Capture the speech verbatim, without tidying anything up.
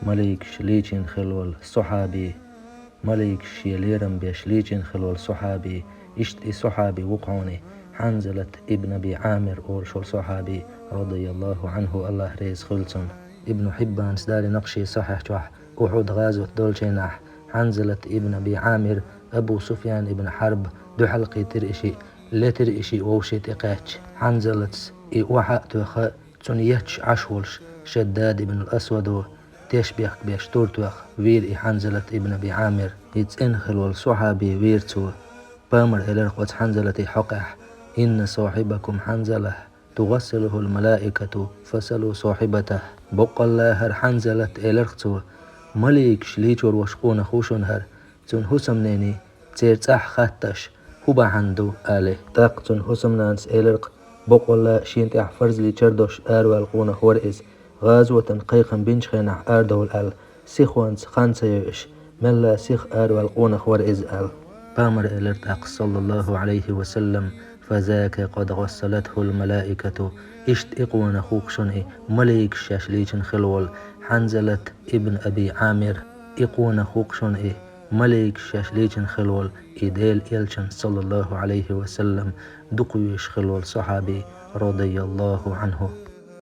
малейкаш лийчина хилла волу сахьаби, малейкаш шен лерам беш лийчина хилла волу сахьаби, иштта и сахьаби ву кхуьнан Хьанзалат ибн Аби Ӏамир олуш волу сахьаби, радияллаху Ӏанху, Аллах реза хуьлу цунна. Ибн Хьиббанас далийна кху шен сахьихь чохь, Ухьуд гӀазот долчу хенахь Хьанзалат ибн Аби Ӏамир Абу Суфьян ибн Хьарб дуьхьал кхийтира и шиъ, летира и шиъ вовшийн тӀе кхаьчча. Хьанзалатс и охьа а тоьхна, цунна етташ Ӏаш волуш Шаддад ибн ал-Асвадо тешнабехк беш тур тоьхна вийра и Хьанзалат ибн Аби Ӏамир. И цӀена хилла волу сахьаби вийра цо. Пайхамара элира оцу Хьанзалатан хьокъехь: «Инна сахьибакум Хьанзалах, тугӀассилухул малаикату, фасалу сахьибатах». Боккъалла хӀара Хьанзалат, элира цо, малейкаш лийчор волуш къонах ву шуна хӀара, цуьнан хӀусамнений церан цӀахь хатташ, хӀун бахьана ду, аьлла. ТӀаккха цуьнан хӀусамнанас элира: «Боккъалла шена тӀехь фарзлий чардош араваьлла къонах вара иза. ГӀазотан кхайкхам бинчу хенахь арадовла аьлла, сихонца хан ца йойуш, мелла сиха араваьлла къонах вара иза», аьлла. Пайхамара элира тӀаккха, саллаллаху Ӏалайхи ва саллам: «Фазака къад гӀассалатхул малаикату». Иштта и къонах ву-кх шуна и, малейкаш шаьш лийчина хилла волу Хьанзалат ибн Аби Ӏамир. И къонах ву-кх шуна и, малейкаш шаьш лийчина хилла волу и Делан элчанан, саллаллаху Ӏалайхи ва саллам, дукха везаш хилла волу сахьаби, радияллаху Ӏанху.